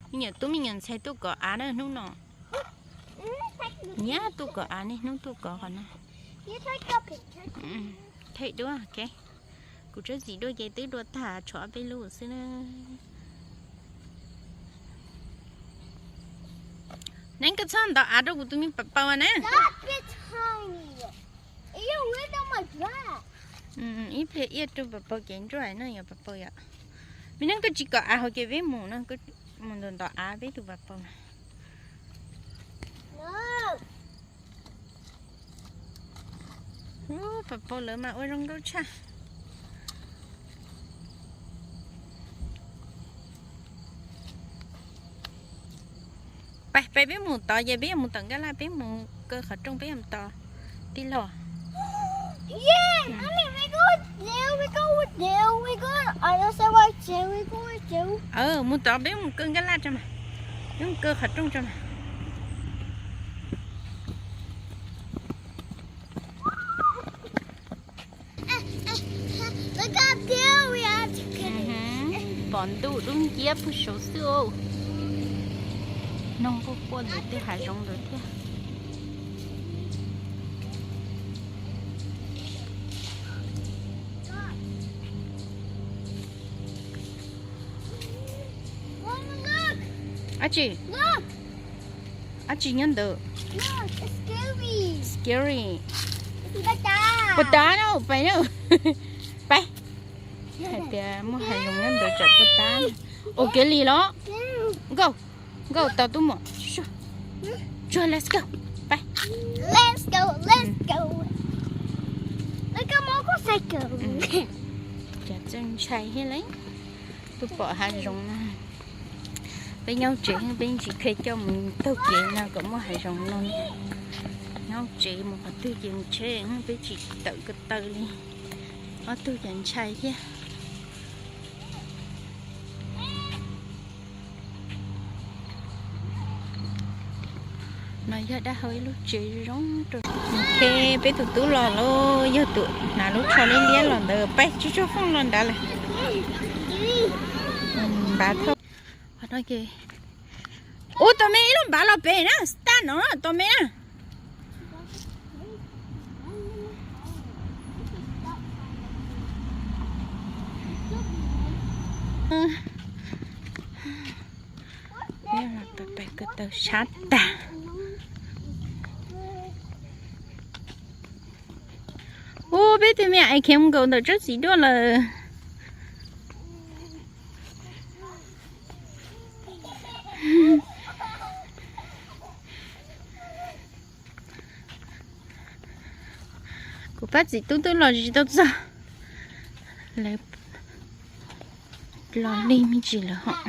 Me nyuam tub me nyuam ntxhais tuaj kov av na hnub no. Nyab tuaj kov av, niaj hnub tuaj kov qhov no. Thaij duab, ok. Kuv tsob txiv duaj ces twb dua tag, tshuav ob peb lub xwb na. Neeb, koj txhob ntaus av rau kuv tus me Pam Paus na. Ib pliag iaj rau Pam Paus kev ntsuag no yog Pam Paus yom. Me Neeb, koj tsis kom av hauv ces peb mus no, mus ntaus ntaus av peb tus Pam Paus na. Pam Paus lawv mas ua zoo nkauj tshaj. Pais, pais peb mus tod ces peb yuav mus tom Nkaj Laj, peb mus kaw qhov rooj peb yuav mus tod tij laug. Mus tod peb mus kaw Nkaj Laj tso mas, peb mus kaw qhov rooj tso mas. Pom ntuj dub nciab puag saud xwb. Noog quaj quaj ntawm tej hav zoov ntawd thiab. Ab tsi, ab tsi nyob ntawd? Scary. Puas tas no, pais na. Pais. Hais tias muaj hav zoov nyob ntawd tsam puas tas. Ua kev li los. Nkauj, nkauj tau tub muam. Tsuag, let's go. Pais. Cas txawj ntshai thiab lauj. Twb pom hav zoov na. Peb nyob tsev peb tsis kheev coj mus taug kev no kom muaj hav zoov no. Nyob tsev mus qhov twg ces mus tsheb, peb tsis tawm ko taw li. Ob tug cas ntshai thiab. No yog dab hau ib lub tsev zoo rau. Ok, peb tus tub los lauj, yog tus hnav lub tsho liab liab los ntawd, pais tsuj tsuag foob los nrad lawm. Npav thauj. Ua tom me ib lub npav los pem na, stab no tom me na. Peb los pais ko taw sab tag. Ub, peb tus me nyuam es khiav mus nkaum ntawm tsob txiv duaj lawm. Kuv pab txiv tub twb los tsis tau txog. Lawv los lig me ntsis lawm hos.